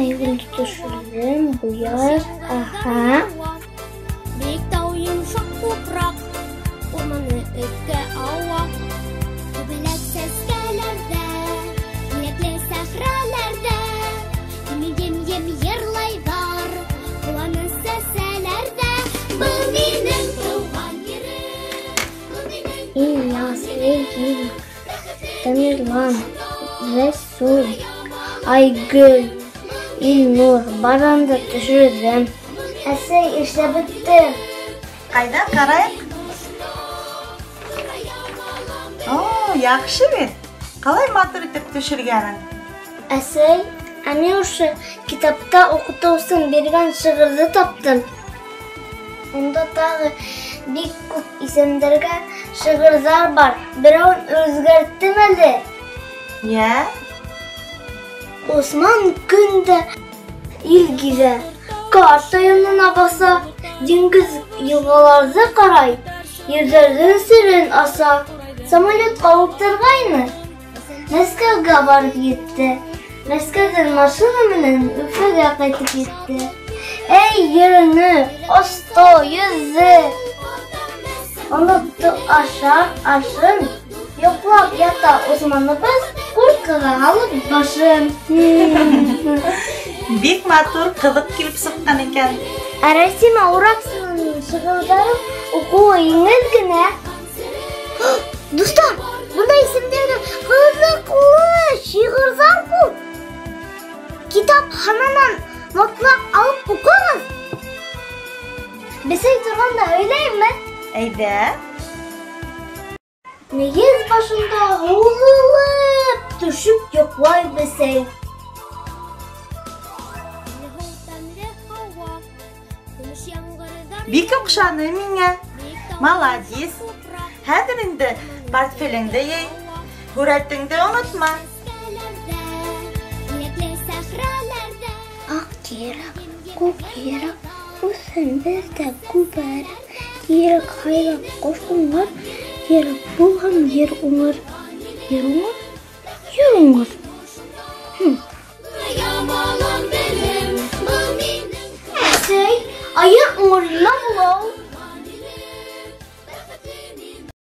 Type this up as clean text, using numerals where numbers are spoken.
Айгөлдө төшөрҙөм, буяй, аһа. Биектау йомшаҡ тупраҡ, урманы өҫкә ауа. Күбәләк сәскәләрҙә, еләкле сәхрәләрҙә, ем-ем йырлайҙар, ҡыуаныс сәсәләрҙә. Был минең тыуған ерем, был минең Ильяс, Регина, Тамерлан, Рәсүл, Айгөл, Илнур, барыһын да төшөрҙөм. Әсәй, эшләп бөттөм. Ҡайҙа, ҡарайыҡ? О, яҡшы бит. Ҡалай матур итеп төшөргәнең. Әсәй, ә мин ошо китапта уҡытыусым биргән шиғырҙы таптым. Унда тағы бик күп исемдәргә шиғырҙар бар. Берәүен үҙгәрттем әле. Йә? Усман көн дә ил гиҙә, карта янына баҫа, диңгеҙ йылғаларҙы ҡарай, ерҙәрҙең серен аса. Самолетҡа ултырғайны, Мәскәүгә барып етте. Мәскәүҙән машина менән Өфөгә ҡайтып етте. Эй, йөрөнө, осто, йөҙҙө. Онотто ашар ашын, йоҡлап ята Усманыбыҙ, курткаға һалып башын. Бик матур, ҡыҙыҡ килеп сыҡҡан икән. Ә Рәсимә Ураксинаның шиғырҙарын уҡыуы еңел генә. Дуҫтар, бында исемдәге ҡыҙыҡлы шиғырҙар күп. Китапхананан мотлаҡ алып уҡығыҙ. Бесәй торғанда һөйләйемме? Әйҙә. Мейез башында һуҙылып төшөп йоҡлай бесәй. Бик оҡшаны миңә. Молодец. Хәҙер инде портфелеңде йый, һүрәтеңде онотма. Аҡ тирәк, күк тирәк, үҫһен беҙҙә күберәк. Тирәк һайлап ҡош уңыр, тирәк булһын ер уңыр. Ер уңыр, ер уңыр. Әсәй, ә ер уңыр нимә була ул?